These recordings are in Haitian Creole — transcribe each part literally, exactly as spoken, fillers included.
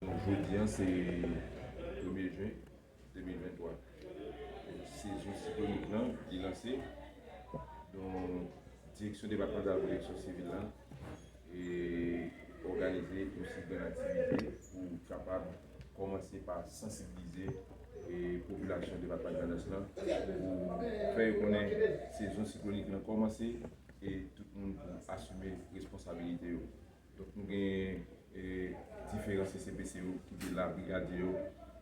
Jodi a, se premye jen de mil venntwa. Sezon siklonik lan, li lanse. Donk, Direksyon Depatmantal Pwoteksyon Sivil la e òganize yon seri de aktivite pou kapab kòmanse pa sansibilize e popilasyon depatman Grandans lan pou fè yo konnen sezon siklonik lan kòmanse e tout moun pou asime responsabilite yo. Donk, nou gen e, diferan C C P C yo ki te la, brigadye yo,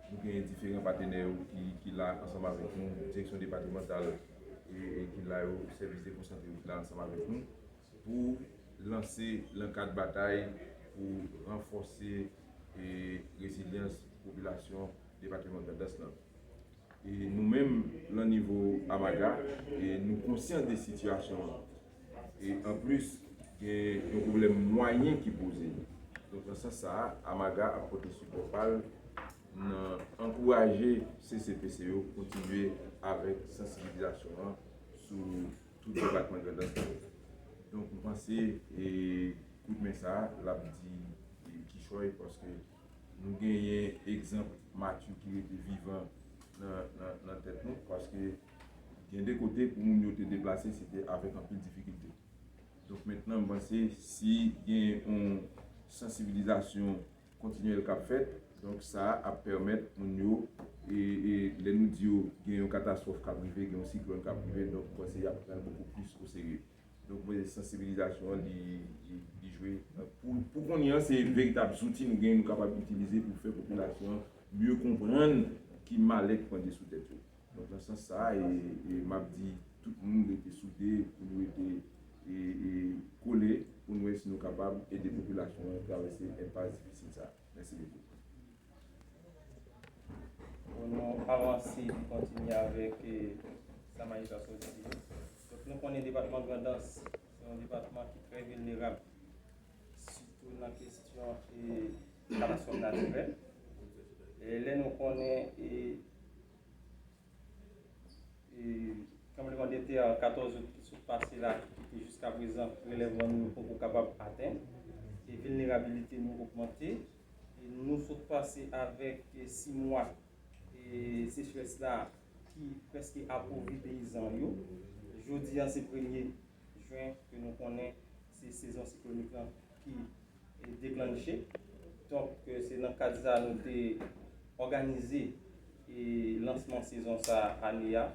nou gen diferan patenè yo ki, ki la ansanm avèk nou, direksyon depatmantal e, e ki la yo, sèvis dekonsantre yo ki la ansanm avèk nou, pou lanse lankad batay pou ranfòse e, rezilyans popilasyon depatman Grandans lan. E nou menm, lan nivo Amaga, e nou konsyan de sitiyasyon an. E anplis, gen yon pwoblèm mwayen ki poze. Donk, nan sans sa a, Amaga ap pote sipò pa l nan ankouraje C C P C yo kontinye avèk sansibilizasyon an sou tout depatman Grandans lan. Donk, m panse, e, kout men sa a, l ap di, e, kichòy, paske nou genyen egzanp mati ki rete vivan nan, nan, nan tèt nou, paske gen de kote pou moun yo te deplase, se te avèk anpil difikilte. Donk, mentnan, m panse si gen yon sansibilizasyon kontinyèl k ap fèt, donk, sa ap pèmèt moun yo, e, e, lè nou di yo gen yon katastwòf k ap rive, gen yon siklòn k ap rive, donk, m panse y ap pran l bokou plis o serye. Donk, mwen, sansibilizasyon an, li, li, li jwe. Pou, pou kounye a, se veritab zouti nou gen, nou kapab itilize pou fè popilasyon an mye konprann ki malè ki panje sou tèt yo. Donk, nan sans sa a, e, e m ap di tout moun rete soude, pou nou rete, e, e, kole, pou nou wè si nou kapab ede popilasyon an travèse enpas difisil sa a. Mèsi bokou. Pou nou avanse epi kontinye avèk, e, sa majistra sòti di yo. Donk, nou konnen depatman Grandans se yon depatman ki trè vilnerab, sitou nan kesyon, e, katastwòf natirèl. E lè nou konnen, e, e, tranblemanntè katòz out ki sot pase la, ki te jiskaprezan relèv lan nou poko kapab atenn, e vilnerabilite nou ogmante, e nou sot pase avèk, e, sis mwa, e sechrès la ki prèske apouvri peyizan yo. Jodi a se premye jen ke nou konnen se sezon siklonik lan ki e, deklanche. Donk, e, se nan kad sa a nou te òganize, e, lansman sezon sa a ane a,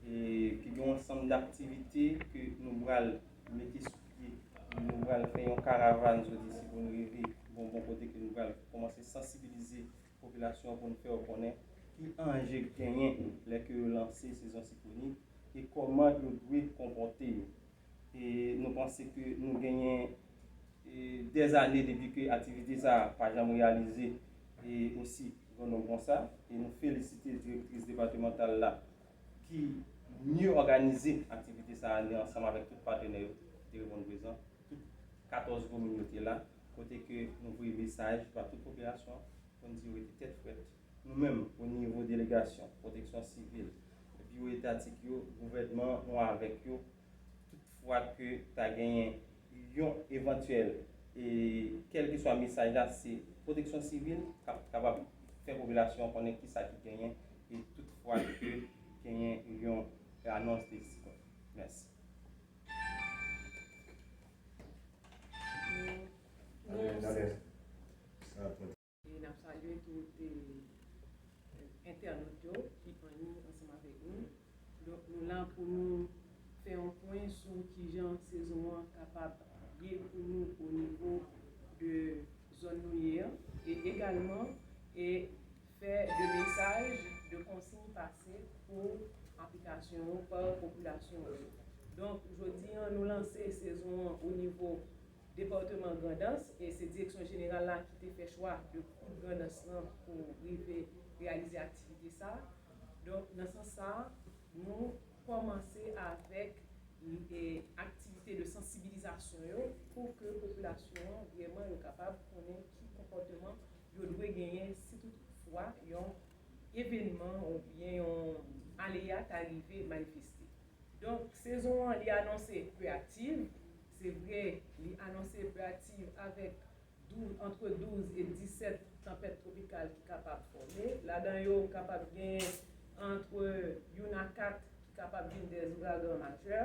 e, ki gen yon ansanm daktivite ke nou pral mete sou pye. Nou pral fè yon karavàn, jodi, si pou nou rive bon, bon kote ke nou pral kòmanse sansibilize popilasyon an pou nou fè yo konnen ki anje k genyen lè ke yo lanse sezon siklonik e kòman yo dwe konpòte yo. E nou panse ke nou genyen, e, dèzane depi ke aktivite sa a pa janm reyalize, e osi gran nonb konsa. E nou felisite direktris depatmantal la ki mye òganize aktivite sa a, li ansanm avèk tout patnè yo ki te reponn prezan, tout katòz komin yo te la, kote ke nou voye mesaj ba tout popilasyon an pou n di yo rete tèt frèt. Nou menm, o nivo delegasyon pwoteksyon sivil, biwo etatik yo, gouvènman, nou avèk yo. Tout fwa ke ta genyen yon evantyèl, e kèlkeswa mesaj la, se pwoteksyon sivil k ap kapab fè popilasyon an konnen kisa ki genyen, e tout fwa ke genyen yon anons de siklòn. Mèsi. Nou, nou, E n ap salye tout, e, entènot yo ki anni ansanm avèk nou. Donk, nou la pou nou fè yon pwen sou kijan sezon an kapab ye pou nou o nivo de zòn nou ye an, e egalman, e fè de mesaj, de konsiy pase pou aplikasyon yo pa popilasyon yo. Donk, jodi an, nou lanse sezon an o nivo depatman Grandans, e se direksyon jeneral la ki te fè chwa de koud Grandans lan pou rive reyalize aktivite sa. Donk, nan sans sa, nou kòmanse avèk, e, aktivite de sansibilizasyon yo pou ke popilasyon an vrèman yo kapab konnen ki konpòteman yo dwe genyen si toutfwa yon evènman oubyen yon aleya ta rive manifeste. Donk, sezon an, li anonse preaktiv. Se vre, li anonse preaktiv avèk douz, antre douz e disèt tanpèt Ladan yo kapab gen ant youn a kat ki kapab vin de ouragan majè,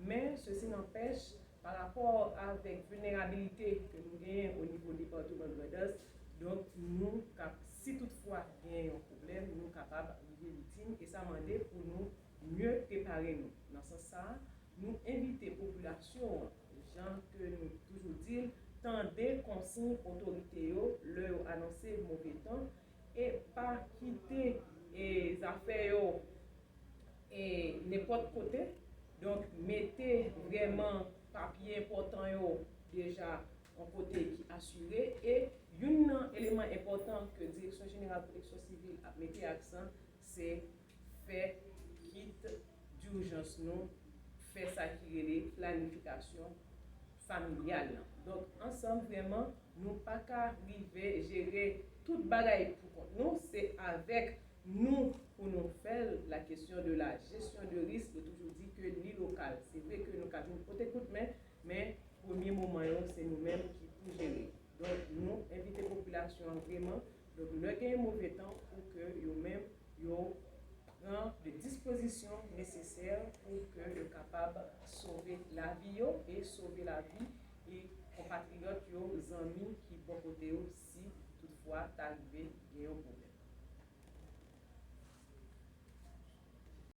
men sesi nanpèch, pa rapò avèk vilnerabilite ke nou genyen o nivo depatman Grandans, donk nou kap, si toutfwa gen yon pwoblèm, nou kapab rive viktim e sa mande pou nou mye prepare nou. Nan sans sa a, nou envite popilasyon an, jan ke nou toujou di l, tande konsiy otorite yo lè yo anonse move tan e pa kite e zafè yo e nenpòt kote. Donk, mete vrèman papye enpòtan yo deja yon kote ki asire. E youn nan eleman enpòtan ke Direksyon Jeneral Pwoteksyon Sivil ap mete aksan, se fè kit dijans nou, fè sa ki rele planifikasyon familyal lan. Donk, ansanm, vrèman, nou pa ka rive jere tout bagay pou kont nou. Se avèk nou pou nou fè l. La question de la gestion de risque, yo toujou di ke li lokal. Se vre ke nou ka vin pote kout men, men premye moman yo, se nou menm ki pou jere. Donk, nou envite popilasyon an vrèman, donk, lè gen move tan, pou ke yo menm, yo pran de dispozisyon nesesè pou ke yo kapab sove lavi yo e sove lavi e konpatriyòt yo, zanmi ki bò kote yo, si toutfwa ta rive gen yon pwoblèm.